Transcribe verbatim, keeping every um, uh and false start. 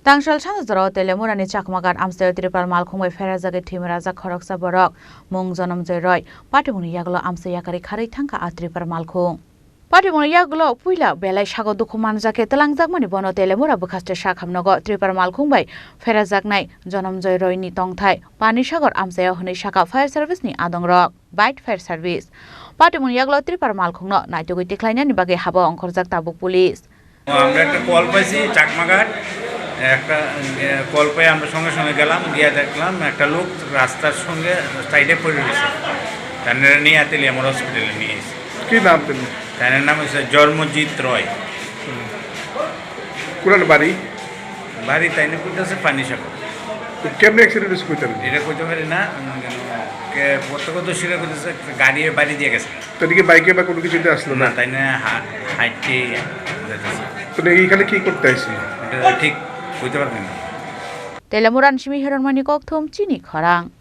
Tangsal sana jorao Telemurani Chakmagat amchaio Tripura malkhung bai pherajagwi thwimrajak khoroksa borok mung Jonomjoy Roy. Patimungni yagulo amchai yakarwi kharwi thangkha a Tripura malkhung. Patimungni yagulo puila belai sago dukhu manjakhe twlangjakmani bono Telemura bwkhaste sakham nogo Tripura malkhung bai pherajaknai Jonomjoy Royni tongthai Panisagar amchaio hwnwi sakha fire service ni adongrok. Bike fire service. Patimungni yagulo Tripura malkhungno naitugwi tikhlainani bagwi habo ongkhorjak tabuk police. আমরা একটা কল পাইছি চাকমাঘাট, একটা, এ, কল পেয়ে আমরা সঙ্গে সঙ্গে গেলাম, গিয়ে দেখলাম একটা লোক রাস্তার সঙ্গে সাইডে পড়ে রয়েছে। তার নিয়ে তেলিয়ামুড়া হসপিটালে নিয়ে এসে। কি নাম তার? তার নাম হচ্ছে জন্মজিৎ রয়। কোন বাড়ি? বাড়ি তাই না, কইতেছে পানি সাগর। তো কেমনে অ্যাক্সিডেন্ট হয়েছে কইতে পারবেন? এটা কইতে পারি না, উম, কেন, কে প্রত্যক্ষদর্শীরা কইতেছে একটা গাড়ি বাড়ি দিয়ে গেছে। তো এদিকে বাইকে বা কোনো কিছুতে আসলো না? না, তাই না, হা-, হাইটে যাইতেছে। তো এখানে কি করতে আসছিল? এটা ঠিক কইতে পারবেন না। Telemurani simi Hironmani Kokthum chini khorang.